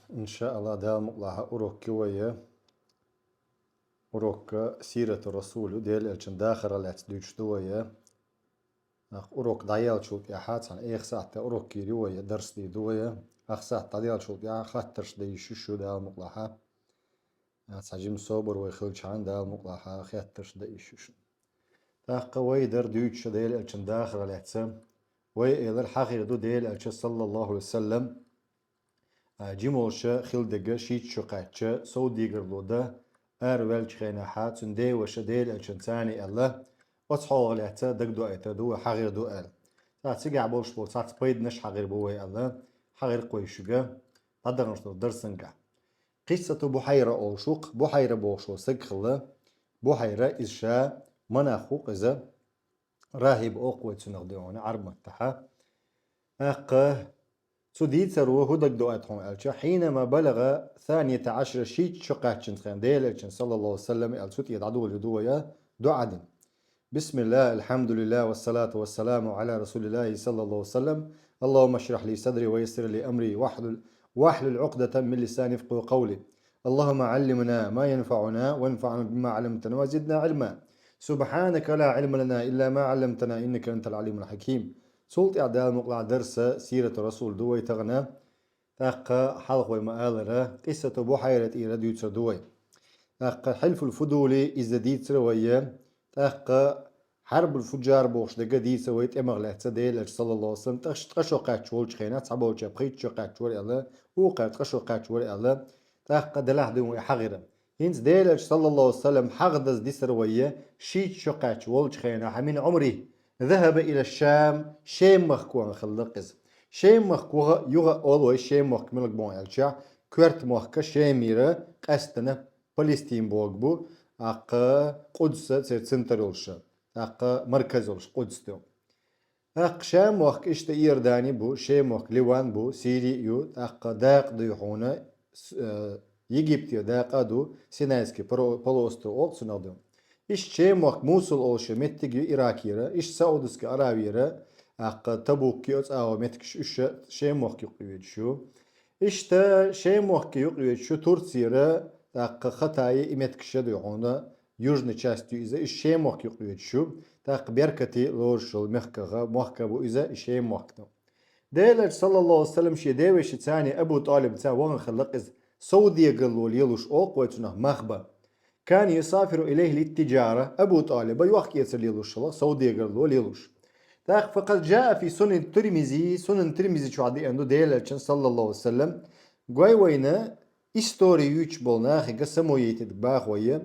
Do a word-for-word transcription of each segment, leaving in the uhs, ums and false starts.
Иншааллах, Дала мукъалахь урок ю вай. Урок сирату Расул ю, Дела элчан дахарах лаьцна дуьйцуш ду вай. Нах урок дӀаяьллачул тӀаьхьа, цхьана эха сахьта урок йийр ю вай, дарс дийр ду вай. Ах сахьт дӀадаьллачул тӀаьхьа хаттарш дан йиш ю шун Дала мукъалахь. Цхьа жима собар вай хилчхьана Дала мукъалахь хаттарш дан йиш ю шун. ТӀаккха вай дар дуьйцуш Дела элчан дахарах лаьцна. Вай элар хьахир ду Дела элча, саллаллаху Ӏалайхи ва саллам, а, жима волуш хилла дерг шийтта шо кхаьчча, сов дегарло дан, ара ваьллачу хенахь цуьнан деваша Дела элчанца аьлла, оцу хьолах лаьцна дагадоуьйтур ду вай, хьахир ду аьлла. Цхьа цигахь болуш болу цхьацца пайданаш хьахир бу вай аьлла, хьахир кхойшуьга, дӀадаханаш долу дарсангахь. Къиссату Бухьайра олуш ву-кх, Бухьайра бохуш волу саг хилла. Бухьайра иза ша монах ву-кх иза, рахьиб олу-кх вай цунах дуьйна Ӏарбматтахь. ТӀаккха цу дийцаро хӀун дагадоуьйту хьуна аьлча, хьийнама балагӀа санията Ӏашра, шийтта шо кхаьччинчу хенахь Дела элчан, саллаллаху Ӏалайхи ва саллам, аьлла, цу тӀе дӀадолийр ду вай, дуӀа дина. Бисмиллах, алхьамдулиллах, вассалату вассаламу Ӏала расулиллахи, саллаллаху Ӏалайхи ва саллам. Аллахумма шрахь ли садри ва яссир ли амри, вахьлул, вахьлул Ӏукъдатан мин лисани яфкъаху къавли. اللهم علمنا ما ينفعنا وانفعنا بما علمتنا وزدنا علما. سبحانك لا علم لنا إلا ما علمتنا إنك أنت العليم الحكيم. Цул тӀаьхьа Дала мукъалахь дарс сирату Расул ду вай тахана. ТӀаккха хьалха вай ма-аллара, къиссату Бухьайра тӀера дуьйцур ду вай. ТӀаккха Хьилфул Фудули иза дийцира вай. ТӀаккха Хьарбул Фуджар бохуш дерг дийцира вай тӀемах лаьцна Дела элча, саллаллаху Ӏалайхи ва саллам, ткъа ш-, ткъа шо кхаьчча волчу хенахь, цхьаболчара пхийтта шо кхаьчча вара аьлла, вукхара ткъа шо кхаьчча вара аьлла. ТӀаккха делахь ду вай хьахира. ХӀинца Дела элча, саллаллаху Ӏалайхи ва саллам, хьагӀ даза дисира вай, шийтта шо кхаьчча волчу хенахь, мин Ӏумри, захаба ила Шам, Шем махка ваха хилла-кх иза. Шем махка ваха, юха а олу вай Шем махка милга боху аьлча, коьрта мохк Шем йира, къаьсттина Палестин бохург бу, тӀаккха Къудс церан центр йолуш, тӀаккха марказ йолуш Къудс ду. ТӀаккха Шем мохк иштта Иордани бу, Шем мохк Ливан бу, Сири а ю, тӀаккха дакъа дуй хьуна, с-, э, Египтера дакъа а ду, Синайский поро-, полуостров олу цунах ду. Иштта Шем мохк Мусул олуш меттиг ю Иракера, иштта Саудовская Аравера, тӀаккха Табук ю, оцу агӀор меттигаш уьш Шем мохк юкъа йоьдуш ю. Иштта Шем мохк юкъа йоьдуш ю Турцера, тӀаккха Хатай, и меттигаш дуй хьуна, южный часть ю иза, иза Шем мохк юкъа йоьдуш ю, тӀаккха беркате лоруш йолу мехках мохк бу иза, и Шем мохк ду. Дела элча, саллаллаху Ӏалайхи ва саллам, шен девешица Абу ТӀалибца ваха хилла-кх иза, сов дегарло лелош олу-кх вай цунах мах бан. Кана юсафиру илайхи литтиджара, Абу ТӀалиба йохк-эцар лелош хилла, сов дегарло лелош. ТӀаккха факъад джаа фи сунан Тирмизи, сунан Тирмизи чохь деана ду Дела элчан, саллаллаху Ӏалайхи ва саллам, гой вайна истори юьйцуш болу нахе самоейтинарг боху вай.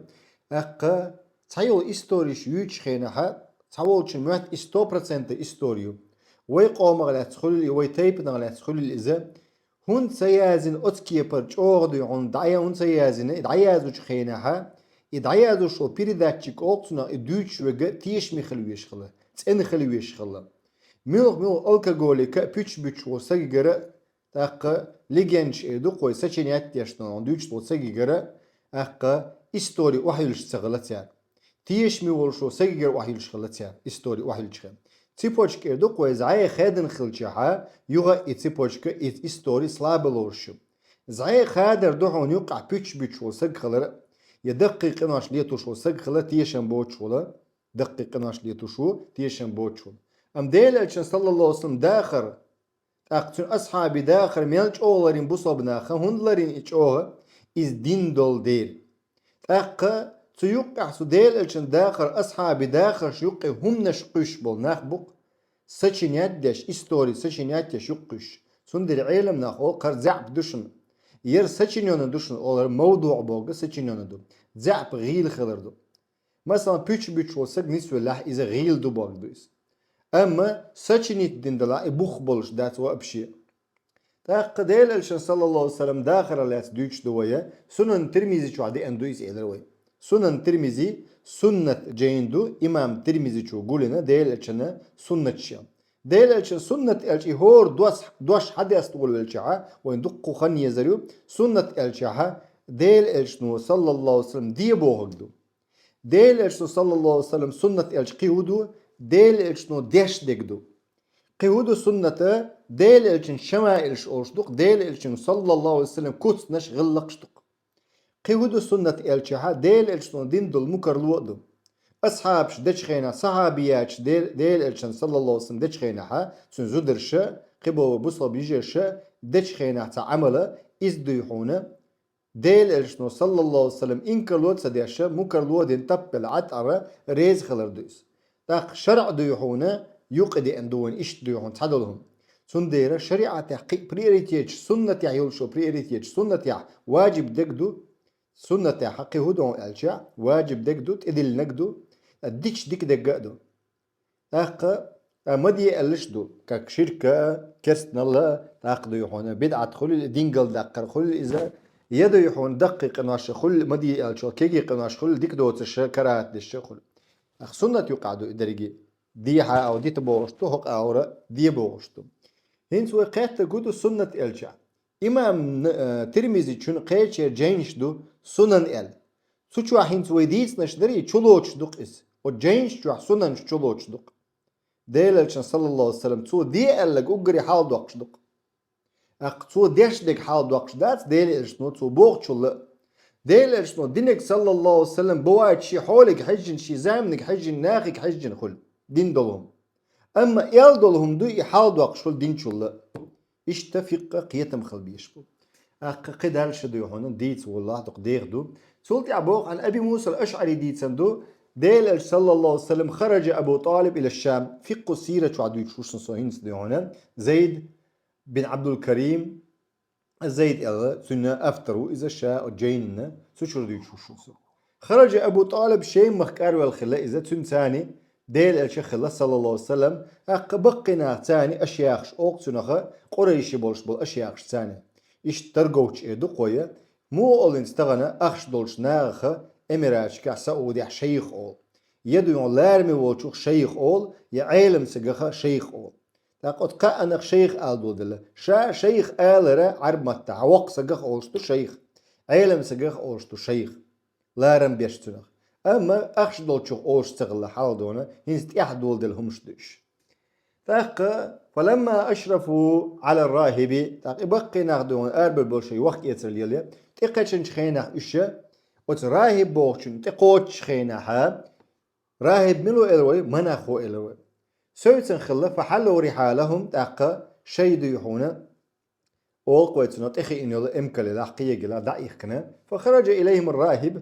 ТӀаккха цхьайолу историш юьйцучу хенахь, цхьаволчун моьтту и сто процентов истори ю. Вай къомах лаьцна хуьлийла, вай тайпанах лаьцна хуьлийла иза. ХӀунда ца яздина оцу кепара чӀогӀа дуй хьуна дӀа-, хӀунда ца яздина, и дӀаяздечу хенахь, и дӀаяздеш волу передатчик олу цунах, и дуьйцуш верг тешаме хила везаш хилла, цӀена хила везаш хилла. Муьлха-муьлха алкоголика а, пуьчаш буьттуш волу сагигара а, тӀаккха легендаш эр ду-кх вай, сочинять деш долу, дуьйцуш долу сагигара, тӀаккха истори охьайиллаш ца хилла цара. Тешаме волуш волу сагигара охьайиллаш хилла цара, истори охьайиллачу хенахь. Цепочка эр ду-кх вай, зӀе хадийна хилчахь, юха а и цепочка, и истори слабо лоруш ю. ЗӀе хадар ду хьуна юккъехь пуьчаш буьттуш волу саг хилар а, я даккхий къинош летош волу саг хилар тешам боцуш волу, даккхий къинош летош ву, тешам боцуш волу. Амма Дела элчан, саллаллаху Ӏалайхи ва саллам, дахар, тӀаккха цуьнан асхьабийн дахар мел чӀогӀа ларйина бу бусалба наха, хӀунда ларйина и чӀогӀа, иза дин долу дела. ТӀаккха цу юккъехь цу Дела элчан дахар, асхьабийн дахарш юккъе хӀуманаш кхуьйсуш болу нах бу-кх, сочинять деш, истори сочинять деш юккъе кхуьйсуш. Цундела Ӏеламнаха олу, кхара заьӀап ду шуна. Яра сочинённый ду шуна олура, мавдуӀ бохург сочинённый ду. ЗаьӀап гӀийла хилар ду. Масалан, пуьчаш буьттуш волу саг нисвеллехь, иза гӀийла ду бохург ду иза. Амма сочинить дина делахь, и бух болуш дац вообще. ТӀаккха Дела элчан, саллаллаху Ӏалайхи ва саллам, дахарах лаьцна дуьйцуш ду вай, Сунан Тирмизи чохь деана ду иза, элира вай. Сунан Тирмизи суннат жайн ду, имам Тирмизичо гулйина Дела элчан суннаташ. Дела элчан суннат аьлча, и хӀора дош, дош хьадеста волавелчахь, вайн дуккха хан езар ю, суннат аьлчахь, Дела элчано, саллаллаху Ӏалайхи ва саллам, де бохург ду. Дела элчано, саллаллаху Ӏалайхи ва саллам, суннат аьлча кхин хӀун ду, Дела элчано деш дерг ду. Кхин хӀун ду суннат? Дела элчан шамаилаш олуш ду-кх, Дела элчан, саллаллаху алейхи ва саллям, куцнаш, гӀиллакхаш ду-кх. Кхин хӀун ду суннат аьлчахьа, Дела элчано дина долу мукарло а ду. Асхьабаш дечу хенахь, сахьабияташ Де-, Дела элчан, саллаллаху алейхи ва саллям, дечу хенахьа, цуьнан зударша, кхиболу бусалба йижарша дечу хенахь цхьа Ӏамала, иза дуй хьуна, Дела элчано, саллаллаху алейхи ва саллям, инкарло а ца деш, мукарло а дина таппелла Ӏад аьлла реза хилар ду иза. ТӀаккха шарӀ дуй хьуна, юкъа деана ду вайн, иштта дуй хьуна цхьадолу хӀума. Цундела шариӀатехь кхин а приоритеташ суннатехь йолуш йолу, приоритеташ суннатехь важиб дерг ду, суннатехь кхин хӀун ду аьлча, важиб дерг ду, тӀедиллинарг ду, дича дика дерг а ду. ТӀаккха, а, ма де аьллаш а ду, как ширк а, керстаналла а, тӀаккха дуй хьуна, бидӀат хуьлийла, дин галдаккхар хуьлийла иза, я дуй хьуна, даккхий къинош хуьлийла, ма де аьллачул кегий къинош хуьлийла, дика доцурш а, карахӀат дерш а хуьлийла. ТӀаккха суннат юкъахь ду и дерриге. Дехьа агӀор дита бохурш ду, хӀокху агӀор де бохурш ду. ХӀинца вай кхетта гу ду суннат аьлча. Имам, э, Тирмизичун кхечеран жайнаш ду сунан аьлла. Цу чохь хӀинца вай дийцинарш дарий, чулоцуш ду-кх иза. Оцу жайнаш чохь сунанаш чулоцуш ду-кх. Дела элчан, саллаллаху алейхи ва саллям, цо де аьлларг уггаре хьалдоккхуш ду-кх. ТӀаккха цо деш дерг хьалдоккхуш дац Дела элчано цо бохучул а. Дела элчано динарг, саллаллаху алейхи ва саллям, бувайча шен хьолега хьаьжжина, шен заманега хьаьжжина, нахега хьаьжжина хуьлу дин долу хӀума. Амма аьлла долу хӀума ду и хьалдоккхуш хуьлу динчул а. Иштта фикъхӀ кхетам хила безаш бу. ТӀаккха кхин дальше дуй хьуна, дийца валлахь, дукха деха ду. Цул тӀаьхьа боху, Ӏан Аби Муса ал-АшӀари дийцина ду, Дела элча, саллаллаху алейхи ва саллям, хараджа Абу ТӀалиб иля Шам, фикъхӀу сира чохь дуьйцуш ву шуна со хӀинца дуй хьуна, Зайд бин Абдул-Карим, Зайд аьлла, цуьнан автор ву иза, ша оцу жайнина, цу чуьра дуьйцуш ву шуна со. Хараджа Абу ТӀалиб, Шем-махка араваьлла хилла иза, цуьнан царни Дела элча хилла, саллаллаху алейхи ва саллям, тӀаккха баккхий нах царни Ашъяхаш олу цунах, къурайши болуш болу Ашъяхаш царни. Иштта торговцаш эр ду кхо я, муха олу хӀинца тахана ахча долчу нахах Эмираташкахь, Саудехь шайх олу. Я дуй хьуна лараме волчух шайх олу, я Ӏелам стагах шайх олу. ТӀаккха оцу кхаанах шайх ала доладелла. Ша шайх алара Ӏарб маттахь воккха стагах олуш ду шайх, Ӏелам стагах олуш ду шайх, ларам беш цунах. Амма ахча долчух олуш ца хилла хьалха дуьйна, хӀинца тӀаьхьа доладелла хӀумаш ду уьш. ТӀаккха, фаламма ашрафу Ӏала рахиби, тӀаккха и баккхий нах дуьйна арабевлла болу шайн вахкаэцар лело, тӀекхечанчу хенахь уьш, оцу рахиб бохучунна тӀекхочучу хенахьа, рахиб мила ву элира вай, монахо элира вай. Соьцан хилла, фахьаллу рихьалахум, тӀаккха шайн дуй хьуна, олу-кх вай цунах, тӀехиъна йолу эмкал елахь, кхиег елахь, дӀаихкина. Фахараджа илайхим рахиб,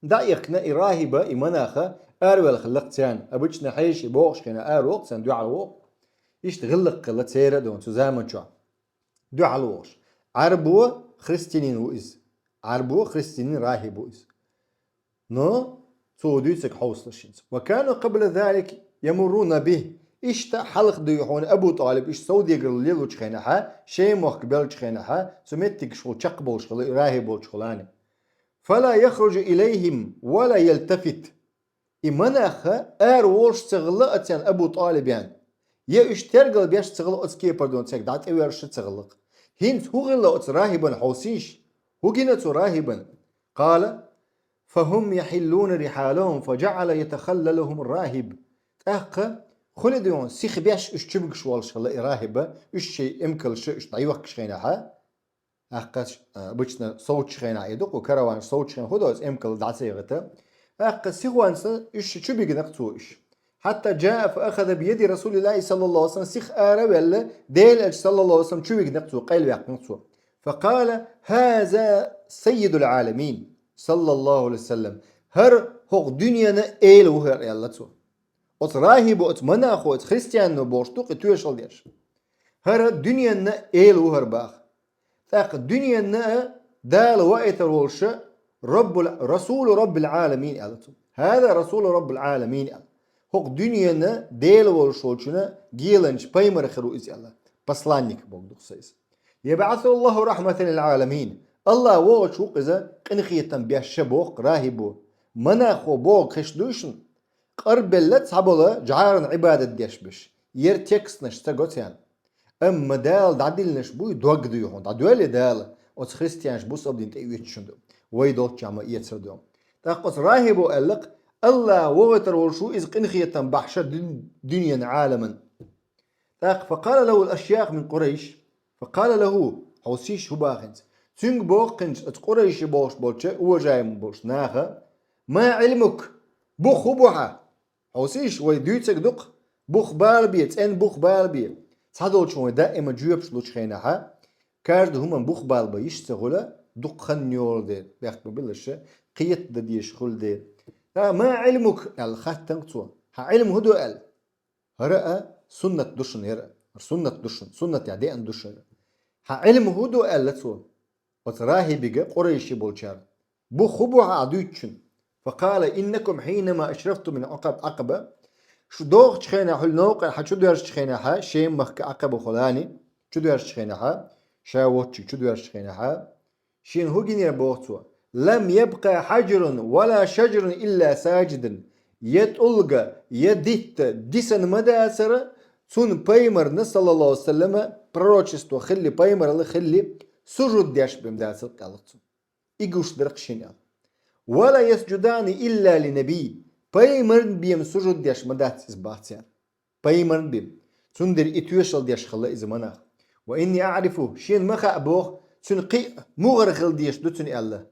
дӀаихкина и рахиба, и монаха араваьлла хилла-кх царна. Обычно хьеший бохучу хенахь араволу-кх царна, дуьхьал воху. Иштта гӀиллакх хилла церан а дуьйна цу заман чохь. Дуьхьал вохуш. Ӏарбо, христианин ву иза. Ӏарбо, христианин, рахиб ву иза. Но цо дуьйцург хьовсалаш хӀинца. Ва кану къабла залик ямурруна бихӀ. Иштта хьалха дуй хьуна Абу ТӀалиб иштта совдегаралла лелочу хенахьа, Шем-махка бевллачу хенахьа, цу меттигашкахула чекхболуш хилла и рахиб волчухулани. Фала яхруджу илайхим ва ла ялтафит. И монах араволуш ца хилла оцу Абу ТӀалибан. Я уьш тергал беш ца хилла оцу кепара дуьйна, цаьрга дӀатӀевоьрзуш ца хилла-кх. ХӀинца хӀун хилла оцу рахибан хьовсийша? ХӀун гина цу рахибан? Къала: фахум яхьиллуна рихьалахум, фаджаӀала ятахаллалухум рахиб. ТӀаккха хуьлу дуьйна сиха беш уьш чубуьгуш волуш хилла и рахиба, уьш шайн эмкалша уьш дӀайохкуш хенахьа. ТӀаккха, а, обычно совцучу хенахь и ду-кх, караван совцучу хенахь хӀун до, эмкал дӀа ца яхийта. ТӀаккха сихонца уьш чубигна-кх цо уьш. Хьатта джаа фа ахаза би яди Расулиллахи саллаллаху алейхи ва саллям, сиха ара а ваьлла, Делан Элча саллаллаху алейхи ва саллям чувигна-кх цо, къайлаваьккхина-кх цо. Факъала: хаза саййидул Ӏаламин, саллаллаху алейхи ва саллям. ХӀара хӀокху дуьненан эла ву хӀара, аьлла цо. Оцу рахибо, оцу монахо, оцу христиано бохуш ду-кх и тоьшалла деш. ХӀара дуьненан эла ву хӀара боху. ТӀаккха дуьненна а Дала ваийтар волуш Раббул, Расулу Раббил Ӏаламин аьлла цо. ХӀаза Расулу Раббил Ӏаламин аьлла. ХӀокху дуьненан Дела волуш волчун геланча пайхамар хир ву иза аьлла. Посланник бохург ду-кх иза. ЯбӀасуху Аллаху рахьматан лил Ӏаламин. Аллах вогӀуш ву-кх иза къинхетам беш, боху-кх рахибо. Монахо бохург хезаш дуй шуна? Къарбелла цхьаболу жӀаран Ӏибадат деш берш. Яра текстанаш ца го царна. Амма Дала дӀадиллинарш буй дог дуй хьуна. ДӀадоьллий Дала оцу христианаш бусалба дин тӀе оьцуш шуна ду? Вай долччохь ма эцар ду. ТӀаккха оцу рахибо аьлла-кх: Аллах вогӀуьйтур волуш ву иза къинхетам бахьаш дуьн-, дуьненан Ӏаламан. ТӀаккха فقال له الأشياخ من قريش، فقال له, хьовсийша хӀун боху хӀинца. Цуьнга боху хӀинца оцу къурайши бохуш болчу, уважаемый болуш наха: ما علمك, бух хӀун бу хьан? Хьовсийша, вай дуьйцург ду-кх, бух бала бе, цӀена бух бала бе. Цхьадолчун вай даима жоьпаш лучу хенахьа, каждый хӀуманна бух бала бан йиш ца хуьлу, дукха хан йолу дела, бехк ма биллалаш, кхета дан дезаш хуьлу дела. А, ما علمك, аьлла, хаьттина цо. Хьан Ӏилма хӀун ду аьлла? ХӀара а суннат ду шуна, хӀара а суннат ду шуна, суннатехь деана ду шуна. Хьан Ӏилма хӀун ду аьлла цо оцу рахьибига, къурайши болчара? Бух хӀун бу хьан дуьйцучун? فقال إنكم حينما أشرفتم من عقب عقبة, шу дохучу хенахь, хьуьлла новкъа хьан чудоьрзучу хенахьа, Шем-махка Ӏакъаба-хӀулани чудоьрзучу хенахьа, ша воцчуьнга чудоьрзучу хенахьа, шена хӀун гинера боху цо: لم يبق حجر ولا شجر إلا ساجدا. Я тӀулга, я дитта дисина ма дацара, цунна пайхамарна, саллаллаху алейхи ва саллама, пророчество хилли, пайхамаралла хилли, сужуд деш бен дацара, аьлла цо. И гуш дара-кх шена аьлла. ولا يسجدان إلا لنبي. Пайхамарна бен сужуд деш ма дац иза, боху цара. Пайхамарна бен. Цундела и тоьшалла деш хилла иза ма нах. وإني أعرف, шена ма хаьа боху, цуьнан кхин а муха хила дезаш ду цуьнан аьлла.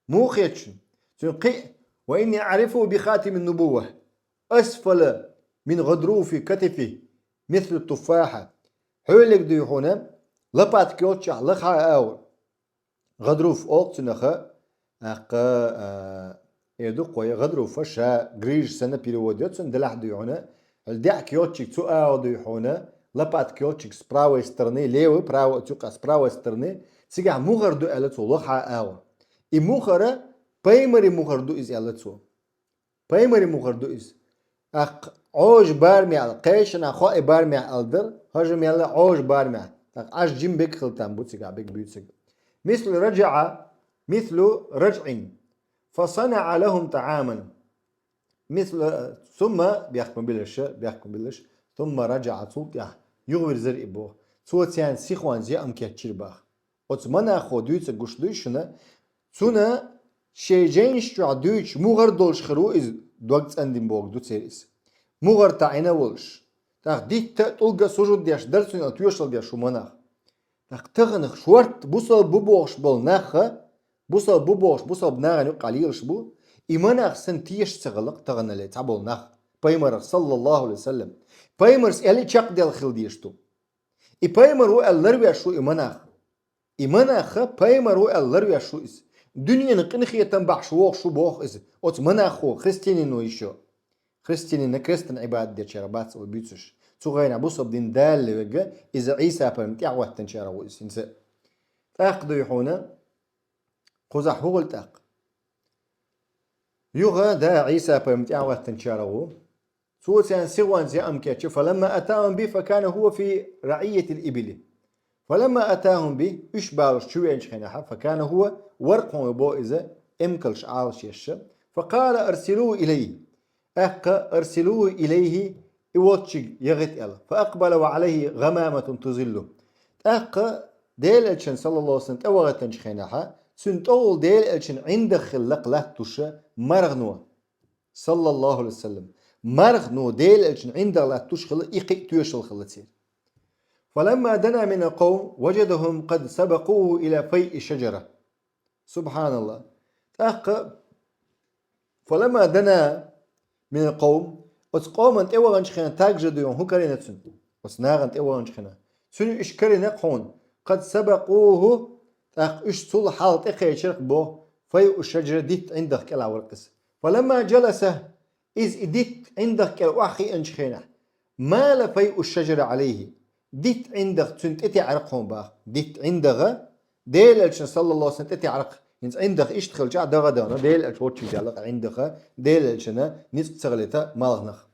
Муха хета шуна? Цуьнан кхин а, وإني أعرفه بخاتم النبوة أسفل من غضروف كتفه مثل التفاحة. Хьоьллиг дуй хьуна, лопатка йолччохь лаха агӀор. ГӀадруф олу цуьнах, тӀаккха, а, э, ду-кх вай, гӀадруф ша грыжа санна перевод йо цуьнан, делахь дуй хьуна, хьуьлла даьӀахк йолччиг цу агӀор дуй хьуна, лопатка йолччиг с правой стороны, левый, правый, оцу юкъа с правой стороны, цигахь мухӀар ду аьлла цо, лаха агӀор. И мухӀар пайхамаран мухӀар ду иза аьлла цо. Пайхамаран мухӀар ду иза. ТӀаккха Ӏожа барамехь аьлла, кхечанхьа хоий барамехь аьлла дара, хӀажа мелла Ӏожа барамехь. ТӀаккха Ӏаж жима бег хила там бу цигахь бег буьйцург. مثل رجع, مثل رجع فصنع لهم طعاما. مثل, ثم, бехк ма биллалаш, бехк ма биллалаш, ثم رجع, цул тӀаьхьа юхавирзира и боху. Цо царна сихонца яа ма кечйира боху. Оцу монахо дуьйцург гуш дуй шуна, цуьнан шен жайнаш чохь дуьйцуш мухӀар долуш хир ву иза, дог цӀандина бохург ду церан иза. МухӀар таӀийна волуш, тӀаккха дитта а, тӀулга а сужуд деш дара цуьнан, тоьшалла деш ву монах. ТӀаккха тахана шорта бусалба бу бохуш болу нахха, бусалба бу бохуш, бусалба нахана юкъахь лелаш бу, и монах санна теша ца хилла-кх таханале цхьаболу нах пайхамарах, саллаллаху алейхи ва саллам. Пайхамарс аьлла чекхделла хила дезаш ду. И пайхамар ву аьлла ларвеш ву и монах. И монахха пайхамар ву аьлла ларвеш ву иза. Дуьненан къинхетам бахьаш вогӀуш ву боху иза. Оцу монахо, христианино йиш йо. Христианина крестан Ӏибадат дечара бац вай буьйцуш. Цу гӀайна бусалба дин далла вегга, иза Ӏийса пайхамар тӀаьхьахӀоьттинчарах ву иза хӀинца. ТӀаккха дуй хьуна, кхузахь хӀун хуьлу тӀаккха? Юха да Ӏийса пайхамар тӀаьхьахӀоьттинчарах ву. Цо царна сихонца яа ма кечйира, فلما أتاهم به فكان هو في رعية الإبل. فلما أتاهم به, уьш балош чу веанчу хенахь, فكان هو, вара кхуьнга бо иза, эмкалш Ӏалашъеш. فقال أرسلوه إليه. ТӀаккха أرسلوه إليه, и волччуьнга яхийта аьлла. فأقبل وعليه غمامة تظله. ТӀаккха Делан Элчанна, саллаллаху алейхи ва саллам, тӀе вахийтинчу хенахь, цуьнан тӀехула Делан Элчанан ӀиндагӀ хилла-кх латтош мархано. Саллаллаху алейхи ва саллам. Мархано Делан Элчанан ӀиндагӀ латтош хилла, и кхин а тоьшалла хилла церан. فلما دنا من القوم وجدهم قد سبقوه إلى فيء شجرة. Субханалла. ТӀаккха, فلما دنا من القوم, оцу къомана тӀе ваханчу хенахь, также дуй хьуна, хӀун карийна цуьнан? Оцу нахана тӀе ваханчу хенахь. Цуьнан уьш карийна-кх хьуна. قد سبقوه, тӀаккха уьш цул хьалха тӀекхечира-кх боху, فيء الشجرة, дитта ӀиндагӀ кӀелахь вара-кх иза. فلما جلس, иза и дитта ӀиндагӀ кӀел охьахиъначу хенахь, مال فيء الشجرة عليه. Дитта ӀиндагӀ цуьнан тӀе таьӀира-кх хьуна боху. Дитта ӀиндагӀ, Делан Элчанан, саллаллаху алейхи ва саллам, тӀе таьӀира-кх. ХӀинца ӀиндагӀ иштта хилча а, дагадогӀуна, Делан Элча волччуьнга даьлла-кх ӀиндагӀ, Делан Элчанна ницкъ ца хилийта малхнах.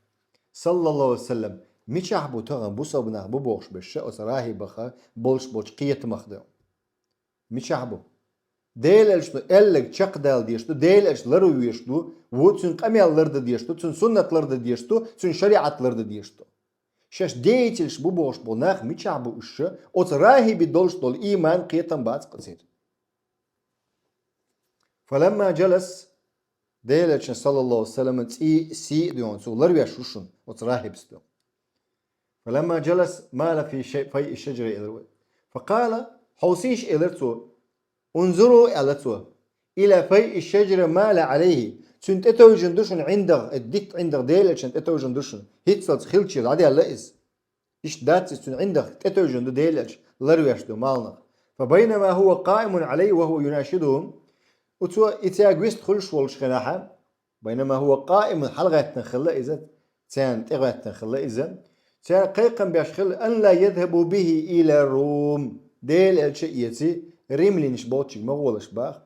Саллаллаху алейхи ва саллам. Мичахь бу тахана бусалба нах бу бохуш берш оцу рахьибах болуш болчу кхетамах ду? Мичахь бу? Делан Элчано аьлларг чекхдала дезаш ду, Делан Элча ларвеш ду, ву цуьнан къамел лардан дезаш ду, цуьнан суннат лардан дезаш ду, цуьнан шариӀат лардан дезаш ду. Шаьш деятельш бу бохуш болу нах мичахь бу уьш? Оцу рахьиби долуш долу ийман, кхетам бац-кх церан. فلما جلس, Делан Элчанан, саллаллаху алейхи ва саллам, цӀий, сий а дуй хьуна, цо ларвеш ву шуна оцу рахьибас ду. فلما جلس مال في شيء، فيء الشجرة, элира вай. فقال, хьовсийша, элира цо. انظروا, аьлла цо. إلى فيء الشجرة مال عليه. Цуьнан тӀетовжина ду шуна ӀиндагӀ, э, дитт ӀиндагӀ Делан Элчанан тӀетовжина ду шуна. ХӀинццалц хилча дӀадаьлла иза. Иштта дац иза, цуьнан ӀиндагӀ тӀетовжина ду Делан Элча, ларвеш ду малнах. فبينما هو قائم عليه وهو يناشدهم. Цо и цаьрга вист хуьлуш волчу хенахь, بينما هو قائم, хьалагӀаьттина хилла иза, царна тӀегӀаьттина хилла иза. Цара кхайкхам беш хилла: أن لا يذهبوا به إلى الروم. Делан Элча эций, римлянаш болчуьнга ма гӀолаш боху.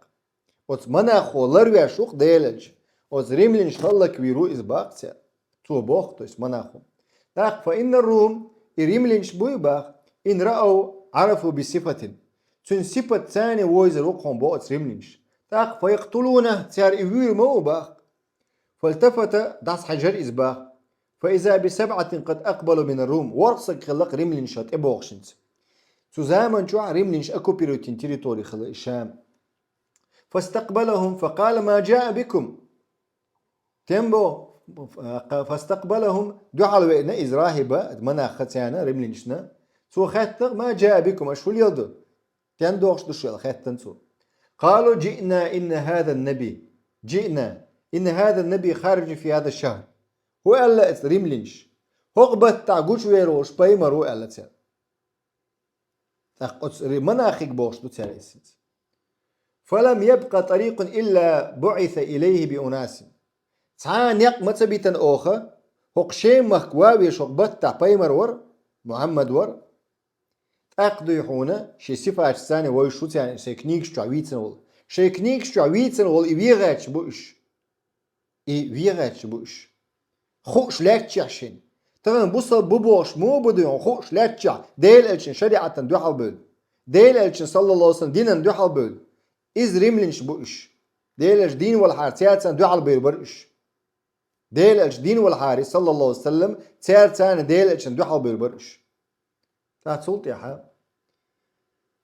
Оцу монахо ларвеш ву-кх Делан Элча. Оцу римлянаш хӀаллаквийр ву иза боху цара. Цо боху, то есть монахо. ТӀаккха فإن الروم, и римлянаш буй боху, إن رأوا عرفوا بصفة. Цуьнан сипат царна вовзар ву-кх хьуна боху оцу римлянаш. ТӀаккха فيقتلونه, цара и вуьйр ма ву боху. فالتفت, дӀасахьаьжира иза боху. فإذا بسبعة قد أقبلوا من الروم. ВорхӀ стаг хилла-кх римлянаш тӀебогӀуш хӀинца. Цу заман чохь римлянаш оккупировать йина территори хилла и Шам. فاستقبلهم فقال: ما جاء بكم؟ Тен бо, فاستقبلهم, дуьхьал веана иза рахӀиба, монахха царна, римлянашна. Цо хаьттира: ما جاء بكم, аша хӀун леладо? Тен догӀуш ду шу аьлла хаьттина цо. قالوا: جئنا إن هذا النبي، جئنا إن هذا النبي خارج في هذا الشهر. ХӀун аьлла оцу римлянаш? ХӀокху баттахь гучувер волуш пайхамар ву аьлла цара. ТӀаккха оцу ри-, монахига бохуш ду цара иза хӀинца. فلم يبق طريق إلا بعث إليه بأناس. Цхьа а некъ ма ца битина оха, хӀокху Шем-махка ван веш хӀокху баттахь пайхамар вара, Мухьаммад вара. ТӀаккха дуй хьуна, шен сифаташца вовзуш ву царна, шайн книгаш чохь вийцина волу. Шайн книгаш чохь вийцина волу и вен гӀерташ бу уьш. И вен гӀерташ бу уьш. Хууш лаьттачехь шайна. Тахана бусалба бу бохуш муха бу дуй хьуна, хууш лаьттачехь, Делан Элчан шариӀатана дуьхьал бевлла. Делан Элчан, саллаллаху алейхи ва саллям, динан дуьхьал бевлла. Иза римлянаш бу уьш. Делан Элча дийна валахьара цаьрца дуьхьал бевр бара уьш. Делан Элча дийна валахьара, саллаллаху алейхи ва саллям, цаьрца Делан Элчан дуьхьал бевр бара уьш. ТӀаккха цул тӀаьхьа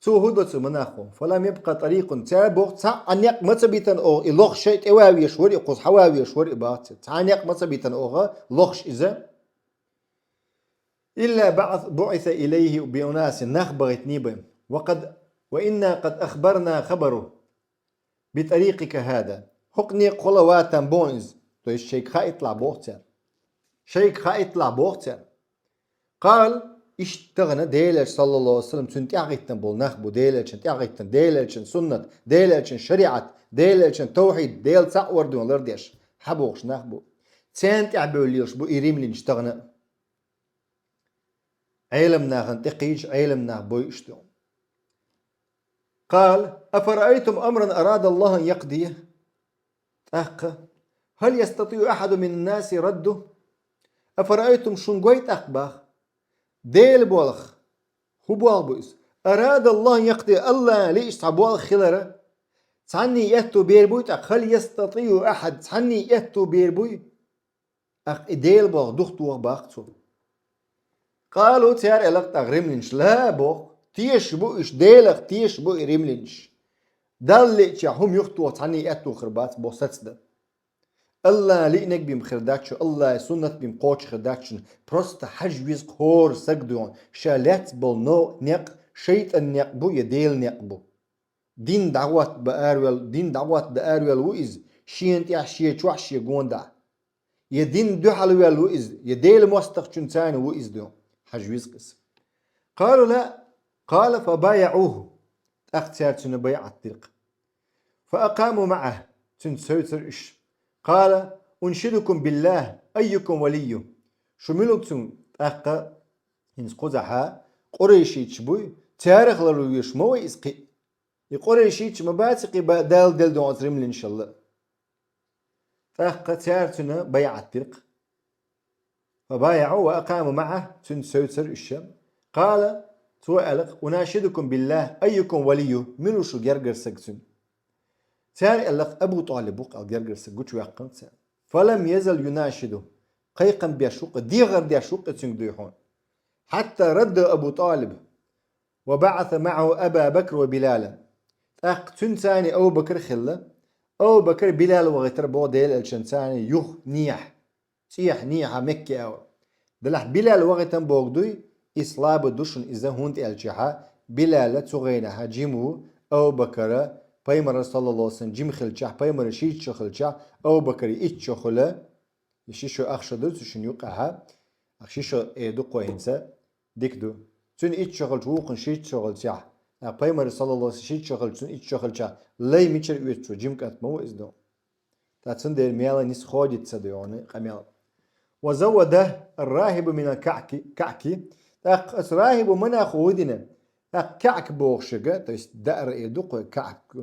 цо хӀун до цу монахо? فلم يبق طريق. Цара боху, цхьа а некъ ма ца битина оха, и лохуш шайн тӀе ван веш вара, и кхуза хьан ван веш вара, и баха цара. Цхьа а некъ ма ца битина оха, лохуш иза. إلا بعث، بعث إليه بأناس, нах бахийтиний бен. وقد، وإنا قد أخبرنا خبره بطريقك هذا. ХӀокху некъахула ватан боху иза. То есть шайга хаийталахь боху цара. Шайга хаийталахь боху цара. قال, иштта тахана Делан Элча, саллаллаху алейхи ва саллям, цуьнан тӀаьхьахӀиттина болу нах бу, Делан Элчан тӀаьхьахӀиттина, Делан Элчан суннат, Делан Элчан шариӀат, Делан Элчан тавхьид, Дела цхьаъ вар дуьйна лардеш, хьан бохуш нах бу. Царна тӀаьхьа бевлла лелаш бу и римлянаш тахана. Ӏелам нахана тӀекхийча, Ӏелам нах бойуш ду. قال: أفرأيتم أمرا أراد الله أن يقضي؟ ТӀаккха: هل يستطيع أحد من الناس رده؟ أفرأيتم, шуна гой тӀаккха боху. Делан болх. ХӀун болх бу иза? أراد الله أن يقضي, АллахӀан лиъча цхьа болх хилар. Цхьанний аьтто бер буй тӀаккха? هل يستطيع أحد, цхьанний аьтто бер буй? ТӀаккха и Делан болх духтоха боху цо. قالوا, цара элира тӀаккха римлянаш: لا, боху, тешаш бу уьш, Делах тешаш бу и римлянаш. Далла лиъча хӀума юхатоха цхьанний аьтто хир бац боху сацдан. АллахӀан лиънарг бен хир дац шуна, АллахӀан суннат бен кхочуш хир дац шуна. Просто хьажа веза хӀора саг дуй хьуна, ша лаьцна болу новкъа некъ шайтӀан некъ бу я Делан некъ бу. Дин дӀахӀотта бан араваьлла, дин дӀахӀотта дан араваьлла ву иза, шена тӀехь, шен чохь, шен гонаха. Я динна дуьхьал ваьлла ву иза, я Делан мостагӀчуьнца ву иза дуй хьуна, хьажа веза иза. قالوا لا, قال: فبايعوه. ТӀаккха цара цуьнан байӀат дира-кх. فأقاموا معه, цуьнца севцира уьш. قال: أنشدكم بالله أيكم وليه. Шу мила ву цуьнан, тӀаккха хӀинца кхузахьа къурайшиташ буй, царах ларвеш ма вай иза кхин. И къурайшиташ ма бац кхин ба-, Дала делла дуй хьуна оцу римлянашалла. ТӀаккха цара цуьнан байӀат дира-кх. فبايعوه وأقاموا معه, цуьнца севцира уьш. قال, цо аьлла-кх: أناشدكم بالله أيكم وليه, мила ву шу гергара саг цуьнан? Цара аьлла-кх: Абу ТӀалиб ву-кх аьлла гергара саг, гучуваьккхина цара. فلم يزل يناشده, кхайкхам беш ву-кх, дехар деш ву-кх цуьнга дуй хьуна. حتى رد أبو طالب وبعث معه أبا بكر وبلالا. ТӀаккха цуьнца Абу Бакр хилла. Абу Бакр, Билал вахийтира боху Делан Элчанца юха нехьа, цӀехьа нехьа Мекке агӀор. Делахь Билал вахийтина бохург дуй, и слабый ду шуна иза, хӀунда аьлча Билал цу гӀайнахьа жима ву, Абу Бакара, пайхамара, саллаллаху алейхи ва саллям, жима хилчахь, пайхамара шийтта шо хилчахь, Абу Бакара итт шо хила, и ши шо ах шо ду цу шун юкъахьа, ах ши шо э ду кхо хӀинца, дика ду. Цуьнан итт шо хилча вукхун шийтта шо хилчахь, а пайхамара, саллаллаху алейхи ва саллям, шийтта шо хилча, цуьнан итт шо хилчахь, лай мичара оьцу цо, жима кӀант ма ву иза ду. Ткъа цундела мела нийса ходица ца ду хьуна къамел. وزوده الراهب من الكعك، كعك. ТӀаккха аса рахӀибо монахо ву дина. ТӀаккха каьк бохушага, то есть даар э ду кхо каьк.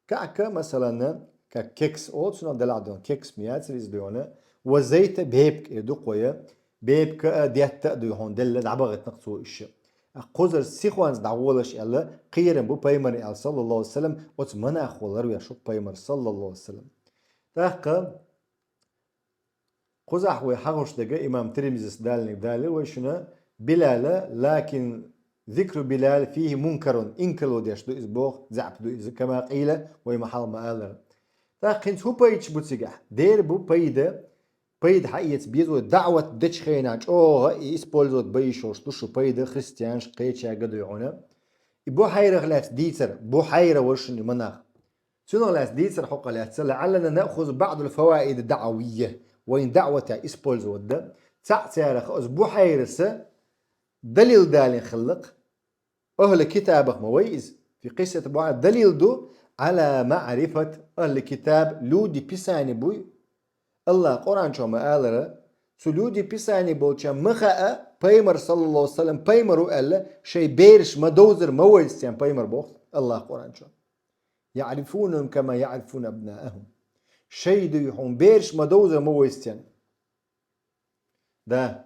Каьк, масалан, как кекс олу цунах делахь ду, кекс ма яцара иза ду хьуна. Ва зайта бепиг э ду кхо я. Бепиг а, детта а ду хьуна, делла дӀабахийтина-кх цо уьш. Кхузара сихонца дӀагӀолаш аьлла, кхерам бу пайхамарна аьлла, саллаллаху алейхи ва саллям, оцу монахо ларвеш ву-кх пайхамар, саллаллаху алейхи ва саллям. ТӀаккха кхузахь вай хьахуш дерг имам Тирмизис далниг далира вай шуна Билала, лакин зикру Билал фихи мункарун, инкарло деш ду иза боху, заьӀап ду иза, кама къийла, вай ма хьалха ма аллара. ТӀаккха хӀинца хӀун пайдаш бу цигахь? Дера бу пайда, пайда хьаэца беза вай, даӀват дечу хенахь чӀогӀа и использовать бан йиш йолуш ду шу пайда христианаш кхечаьрга дуй хьуна. И Бухьайрах лаьцна дийцар, Бухьайра вара шуна и монах. Цунах лаьцна дийцар хӀокху лаьцна, لعلنا نأخذ بعض الفوائد الدعوية, вайн даӀватехь использовать дан. Цхьаъ царах оцу Бухьайраса далил далийна хилла-кх. Ахьлу китабах ма вай иза. في قصة Бухьайра далил ду, على معرفة أهل الكتاب, люди Писания буй. Аллаха Къуръан чохь ма алара, цу люди Писания болчарна ма хаьа, пайхамар, саллаллаху алейхи ва саллям, пайхамар ву аьлла, шайн бераш ма довзар ма вайса царна пайхамар боху Аллаха Къуръан чохь. يعرفونهم كما يعرفون أبناءهم. Шайн дуй хьуна бераш ма довзар ма вайса царна. Да.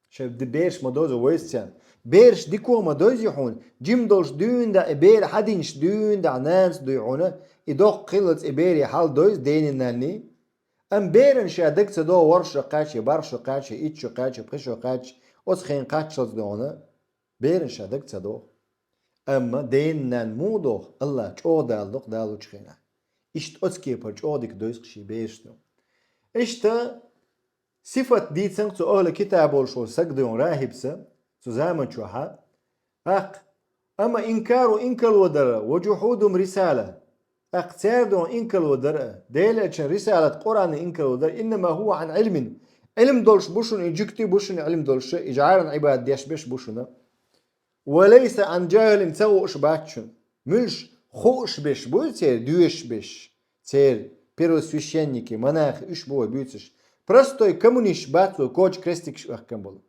Шайн ди-, бераш ма довзар вайса царна. Бераш дика ма довзий хьуна, жима долуш дуьйна дӀа, и бер хьан динчу дуьйна дӀа нанас дуй хьуна, и доккха хиллалц и берийн хьал довза денний, нанний. Амма берана ша дага ца догӀу ворхӀ шо кхаьчча, бархӀ шо кхаьчча, итт шо кхаьчча, пхи шо кхаьчча, оцу хенахь кхаччалц дуй хьуна, берана ша дага ца догӀу. Амма денний, нанний муха догӀу, Аллах чӀогӀа дала доккху далучу хенахь. Иштта оцу кепара чӀогӀа дика довза-кх шен бераш ду. Иштта сифат дийцина-кх цу ахьлу китаб волуш волу саг дуй хьуна рахьибца, цу заман чохьа. ТӀаккха, амма инкару инкарло дара, ва жухьудум рисала. ТӀаккха цара дуй хьуна инкарло дара, Делан элчан рисалат Къуръанан инкарло дара, иннама хӀува Ӏан Ӏилмин. Ӏилм долуш бу шуна, и жуьгти бу шуна Ӏилм долуш, и жӀаран Ӏибадат деш берш бу шуна. Ва лайса Ӏан жахӀилин, ца хууш бац шуна. Муьлш хууш берш буй церан, доьшуш берш. Церан первосвященники, монахи, уьш бу вай буьйцуш. Простой коммунисташ бац вай, коча крестикаш а ваьккхина болу.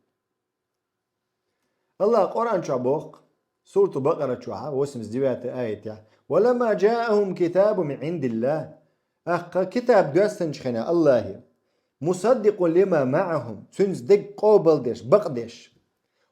Аллах Къуръан чохь боху, Сурату Бакъара чохь, восемьдесят девятый аятехь: «Ва ламма жаахум китабун мин Ӏиндиллах». ТӀаккха китаб доьссинчу хенахь Аллахе, «мусаддикъун лима маӀахум», цуьнца дерг къобалдеш, бакъдеш.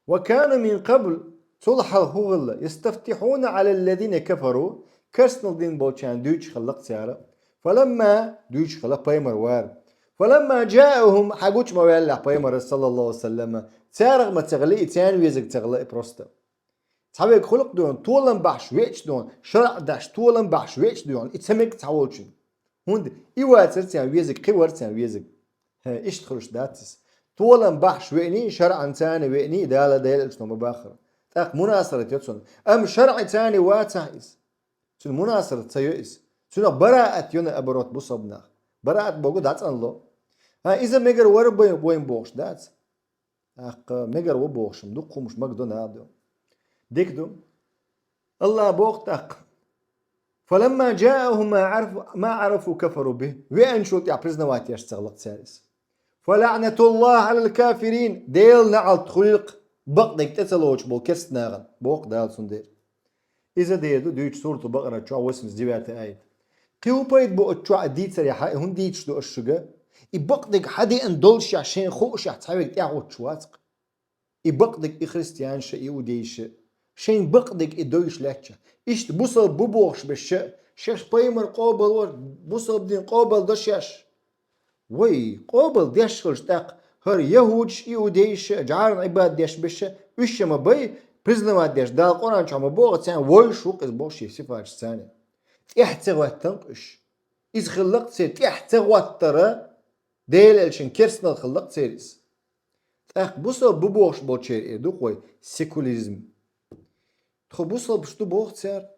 «Ва кану мин къабл», цул хьалха хӀун хилла, «ястафтихьуна Ӏалаллазина кафару», керстанал дина болчарна дуьйцуш хилла-кх цара. «Фаламма», дуьйцуш хилла пайхамар вара. «Фаламма жаахум», хьан гучу ма ваьллехь пайхамара, саллаллаху алейхи ва саллама, царах ма ца хилла и, царна везарг ца хилла и просто. Цхьаверг хуьлу-кх дуй хьуна, толам бахьаш веача дуй хьуна, шарӀ деш толам бахьаш веача дуй хьуна, и ца мега цхьаволчунна. ХӀунда и вацара царна везарг, кхин вара царна везарг. ХӀе, иштта хуьлуш дац иза. Толам бахьаш веаний, шарӀан царна веаний, Дала, Делан элчано ма баххара. ТӀаккха мунасарат йо цунна. Амма шарӀи царна вацахь иза. Цуьнан мунасарат ца йо иза. Цуьнах бараат йо, наоборот, бусалба нах. Бараат бохург дӀацӀанло. ХӀа, иза мегар вара бай-, вайн бохуш дац. ТӀаккха мегар ву бохуш-м ду, кхумаш мага ду, нах ду. Дика ду. Аллах боху тӀаккха: «Фаламма жаахум ма Ӏарафу, ма Ӏарафу кафару бихӀ». Веанчул тӀаьхьа признавать еш ца хилла-кх цара иза. «Фа лаӀнатуллахи Ӏалал кафирин». Делан наӀалт хуьлийла-кх бакъдерг тӀе ца лоцуш болу керста нахана, боху Дала цундела. Иза дера ду дуьйцу Сурату Бакъара чохь восемьдесят девятый аят. Кхин хӀун пайда бу оцу чохь и дийцарехь, и хӀунда дийцуш ду ас шуьга? И бакъдерг хьан деана доллушехь, шайна хуушехь цхьаверг тӀаьхьахӀуттуш вац-кх. И бакъдерг и христианша, и иудейша, шайна бакъдерг и довзуш лаьттача. Иштта бусалба бу бохуш берш, шаьш пайхамар къобалвар, бусалба дин къобалдо шаьш. Вай, къобалдеш хилча тӀаккха, хӀара яхӀудаш, иудейша, жӀаран Ӏибадат деш берш, уьш ма бай, признавать деш, Дала Къуръан чохь ма боху царна, вовшах ву-кх иза боху шен сифаташца царна. ТӀаьхьа ца хӀоьттина-кх уьш. Иза хилла-кх церан тӀаьхьа ца хӀоттара, Делан элчанан керстанал хилла-кх церан иза. ТӀаккха бусалба бу бохуш болчеран эр ду-кх вай секуляризм. Тхо бусалбаш ду боху цара.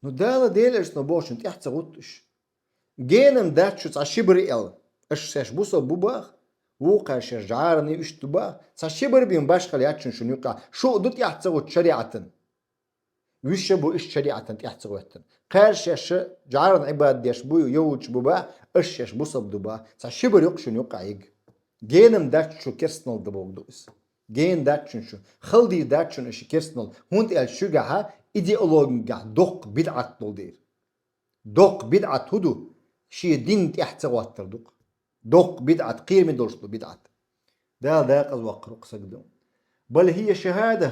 Ну, Дала Делан элчано бохучун тӀаьхьа ца гӀутту уьш. Генам дац шу цхьа ши бер аьлла, аша шаьш бусалба бу баха, вукхара шаьш жӀаран уьш ду баха, цхьа ши бер бен башхалла яц шуна шуна юкъахь, шу а ду тӀаьхьа ца гӀутту шариӀатан. Уьш а бу иштта шариӀатан тӀаьхьа ца гӀоьттина. Кхаьра шаьш жӀаран Ӏибадат деш бу, яхӀудаш бу баха, аша шаьш бусалба ду баха, цхьа ши бер юкъа шуна юкъахь йига. Генам дац шу керстанал дан бохург ду иза. Гена дац шуна шу, хала дийр дац шуна аша керстанал, хӀунда аьлча шуьгахьа идеологигахь доккха бидӀат долу дийр. Доккха бидӀат хӀун ду? Шен дин тӀаьхьа ца гӀоттар ду-кх. Доккха бидӀат, кхераме долуш ду бидӀат. Дала декъаза ваккхар ву-кх сагадо. Бал хӀия шахӀада,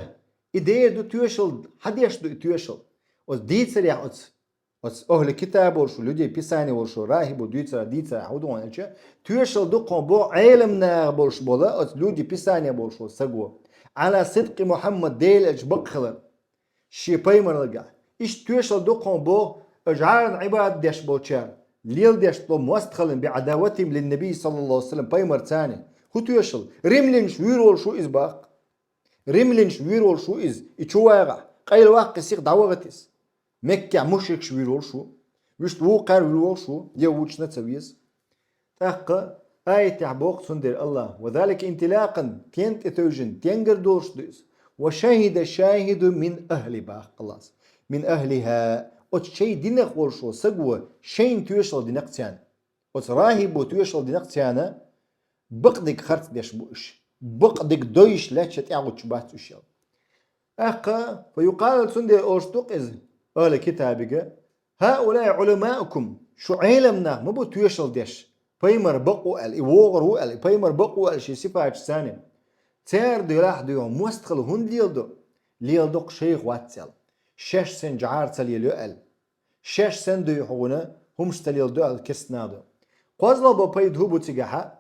и дера ду тоьшалла, хьан деш ду и тоьшалла? Оцу дийцарехь оцу, оцу ахӀли китаб волуш ву, людей Писания волуш ву, рахӀибо дуьйцарехь, дийцарехь хӀун ду аьлча, тоьшалла ду-кх хьуна боху Ӏеламнаха болуш болу оцу люди Писания болуш волу саго. Ӏала сидкъи Мухьаммад, Делан элча бакъ хилар. Шен пайхамаралгахь. Иштта тоьшалла ду-кх хьуна боху, жӀаран Ӏибадат деш болчара, леладеш долу мостагӀаллин, би Ӏадаватихим лин-набий саллаллаху Ӏалайхи ва саллам, пайхамарца. ХӀун тоьшалла? Римлянаш вуьйр волуш ву иза бакъ. Римлянаш вуьйр волуш ву иза, и чу вагӀахь, къайла ваккха сиха дӀавахийта иза. Меккехь мушрикаш вуьйр волуш ву. Вуьшта вукхара вуьйр волуш ву, я вучуьнца ца веза. ТӀаккха аятехь боху цундела Аллах: «Ва залика интилакъан», тен тӀе тевжина, тенгар долуш ду иза. «Ва шахӀида шахӀидун мин ахӀли», боху Аллас. «Мин ахӀлихӀа», оцу шайн динах волуш волу саго шайна тоьшалла дина-кх царна. Оцу рахӀибо тоьшалла дина-кх царна, бакъдерг харц деш бу уьш. Бакъдерг дойуш лаьтташ тӀаьхьа гӀуттуш бац уьш аьлла. ТӀаккха, фа юкъалу, цундела олуш ду-кх иза, ахӀли китабига: «ХӀаулаи Ӏуламаукум», шу Ӏеламнах ма бу тоьшалла деш, пайхамар бакъ ву аьлла, и вогӀур ву аьлла, и пайхамар бакъ ву аьлла шен сифаташца. Цара делахь а дуьйхьа мостагӀалла хӀунда леладо? Леладо-кх шайх вац аьлла. Шаьш санна жӀара ца лелайо аьлла. Шаьш санна дуьйхьа вуна хӀумаш ца леладо аьлла керстанал ду. КхозлагӀа бо пайда хӀун бу цигахьа?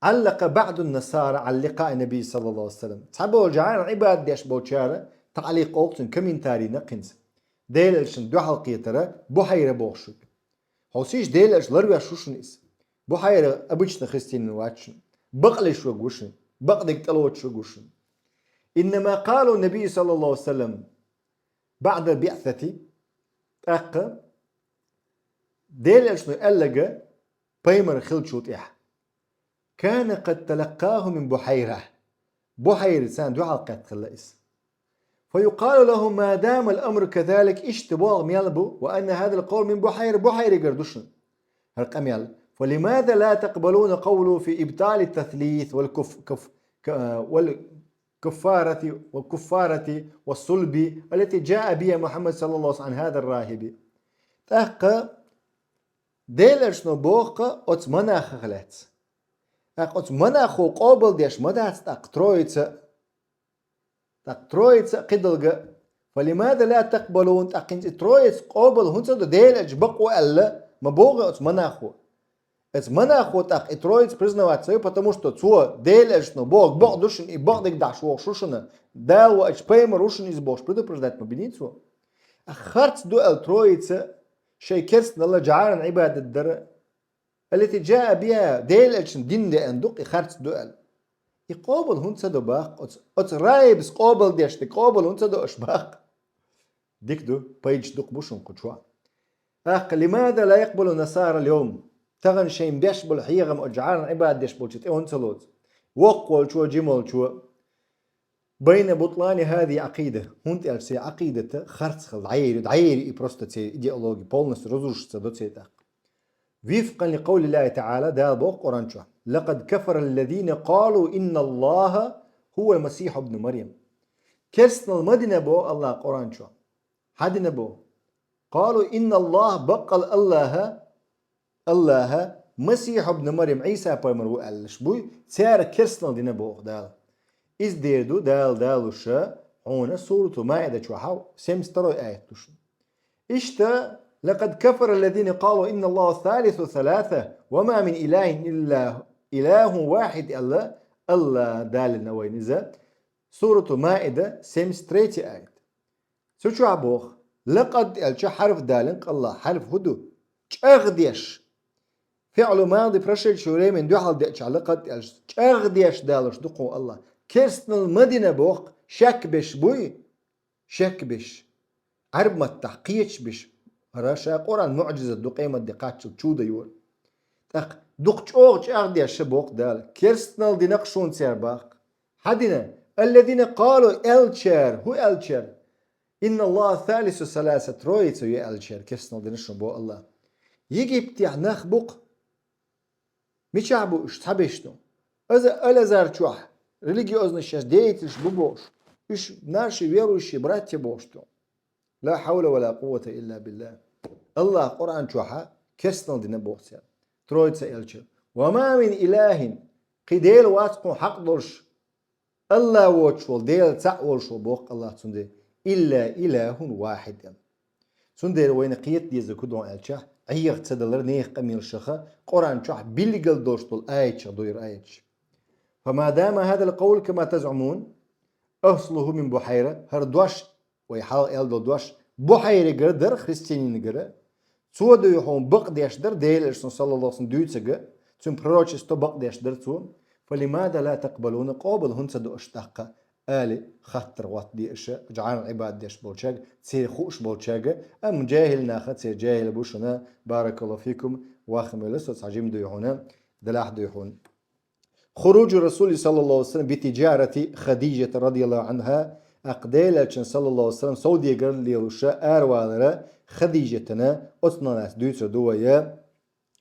Ӏаллакъа баӀдун насара Ӏала ликъаи набий саллаллаху Ӏалайхи ва саллам. Цхьаболу жӀаран Ӏибадат деш болчара таӀликъ олу цуьнан, комментарий на кхинца. Делан элчанна дуьхьал кхетара Бухьайра бохуш ву. Хьо сийша Делан элча ларвеш ву шуна иза. Бухьайра обычно христианин вац шуна. Бакълуьйш ваг ву шуна. Бакъдерг тӀелоцуш ваг ву шуна. Иннама къалу набий саллаллаху Ӏалайхи ва саллам баӀда биъсати, тӀаккха Делан элчано аьлларг пайхамар хиллачул тӀаьхьа. Кана къад талаккъаху мин Бухьайра. Бухьайра царна дуьхьал кхетта хилла иза. Фа юкъалу лаху ма дама ал-амру казалик, иштта боху мел бу, ва анна хӀазал къавла мин Бухьайра, Бухьайригара ду шуна хӀара къамел. Фа лимаза ла такъбалуна къавлаху фи ибтали таслис вал куф-, каф-, ка-, вал куффарати, ва куффарати ва сулби, аллати жаа биха Мухьаммад саллаллаху Ӏалайхи ва саллам Ӏан хӀазар рахӀиби. ТӀаккха Делан элчано боху-кх оцу монахах лаьцна. ТӀаккха оцу монахо къобалдеш ма дац тӀаккха Троица, тӀаккха Троица а кхидолга. Фа лимаза ла такъбалун, тӀаккха хӀинца и Троица къобал хӀунда ца до, Делан элча бакъ ву аьлла, ма боху оцу монахо. Оцу монахо тӀаккха и Троица признавать ца йо, потому что цо Делан элчано боху бакъ ду шуна, и бакъдерг дахьаш вогӀуш ву шуна, Дала ваьча пайхамар ву шуна иза бохуш предупреждать ма бинний цо. Харц ду аьлла Троица шайн керстанал, жӀаран Ӏибадат дар, аллати жаа биха, Делан элчан дин деана ду-кх и харц ду аьлла. И къобал хӀунда ца до боху оцу, оцу рахӀибас къобалдеш дерг къобал хӀунда ца до аша боху? Дика ду, пайдаш дукха бу шуна кху чохь. ТӀаккха лимаза ла якъбалу насара ал-йовм? Тахана шайна беш болу хьехам оцу жӀаран Ӏибадат деш болчу тӀе хӀунда ца лоцу? Воккхаволчо, жималчо. Байна бутлани хӀазихи Ӏакъида. ХӀунда аьлча церан Ӏакъидата харц хилла, дӀаери, дӀаери и просто церан идеология, полностью разрушиться до церан тӀаккха. Вифкъан ли къавли Ллахи таӀала, Дала боху Къуръан чохь: «Лакъад кафара ллазина къалу инна Ллаха хӀувал Масихьу бну Марьям». Керстанал ма дина боху Аллаха Къуръан чохь. Хьан дина боху? Къалу инна Ллаха, баккъал Аллаха, Аллаха, Масихьу бну Марьям, Ӏийса пайхамар ву аьллаш буй, цара керстанал дина боху Дала. Иза дера ду Дала далуша хьуна Суратул Маида чохь, семьдесят второй аят ду шуна. Иштта, «Лакъад кафара ллазина къалу инна Ллаха салису саласа, ва ма мин илахин илла илахун вахид», аьлла, Аллах далина вайна иза. Сурату Маида, семьдесят третий аят. Цу чохь боху, «лакъад» аьлча хьарф далина Аллах, хьарф хӀун ду? ЧӀагӀдеш. ФиӀлу мади прошедшего времени дуьхьал деъча лакъад аьлча, чӀагӀдеш далуш ду кху Аллах. керстанал ма дина боху, шек беш буй, шек беш, Ӏарб маттахь кхеташ беш, хӀара ша Къуръан муӀжизат ду, къематде кхаччалц чу дан йора. ТӀаккха дукха чӀогӀа чӀагӀдеш ша боху Дала, керстанал дина-кх шуна цара боху. Хьан дина? Аллазина къалу, аьллачара, хӀун аьллачара? Инна Аллаха салису саласа, троица ю аьллачара, керстанал дина шуна боху Аллах. Египтехь нах бу-кх. Мичахь бу уьш, цхьаберш ду? Аза Аль-Азар чохь религиозный шаьш деятельш бу бохуш, уьш наши верующие братья бохуш ду. Ла хьавла ва ла къуввата илла биллах. Аллах Къуръан чохьа керстанал дина боху цара. Троица элча. Ва ма мин илахин, кхин дела вац кху хьакъ долуш, Аллах воцуш волу, Дела цхьаъ волуш волу боху Аллах цундела. Илла илахун вахид. Цундела вайна кхета деза кху догӀу аьлча, Ӏеха ца далар нехан къамелашаха, Къуръан чохь билггал долуш долу аятчах дуйра аяташ. Фама дама хадал къаул кама тазъумун, аслуху мин Бухайра, хӀара дош, вай хьалха аьлла долу дош, Бухайригара дара, христианинагара. Цо дуй хьуна бакъдеш дара, Делан Элчано саллаллаху алейхи ва саллям дуьйцург, цуьнан пророчество бакъдеш дара цо. Фалимада ла такъбалуна, къобал хӀунда ца до аша тӀаккха? Али хаттар гӀоттаде аша, жӀарна Ӏибадат деш болчаьрга, церан хууш болчаьрга, амма жаьхӀил наха, церан жаьхӀил бу шуна, баракаллаху фикум, вахмила со цхьа жима дуй хьуна, делахь дуй хьуна. Хуруджу Расули саллаллаху алейхи ва саллям би тиджарати Хадижата радияллаху анха, аккха Делан Элчан саллаллаху алейхи ва саллям совдегар лелуша аравалара Хадижатана, оцу нанас дуьйцур ду вай,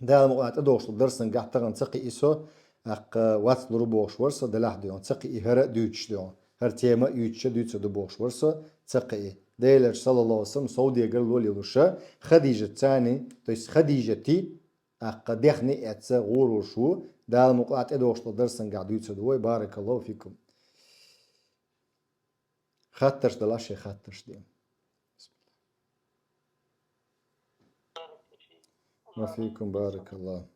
Дала мукъа тӀедогӀуш долу дарсангахь тахана ца кхиий со, аккха вац лур бохуш вара со, делахь дуй хьуна, ца кхиий хӀара а дуьйцуш дуй хьуна, хӀара тема а юьйцуша дуьйцур ду бохуш вара со, ца кхиий. Делан Элча саллаллаху алейхи ва саллям совдегар ло лелуша, Хадижат цани, то есть Хадижати, аккха дехни эцца гӀур волуш ву, Дала мукъа тӀедогӀуш долу дарсангахь дуьйцур ду вай, баракаллаху фикум. Хаттарш далахь, шайн хаттарш де. Ва фикум баракаллаху.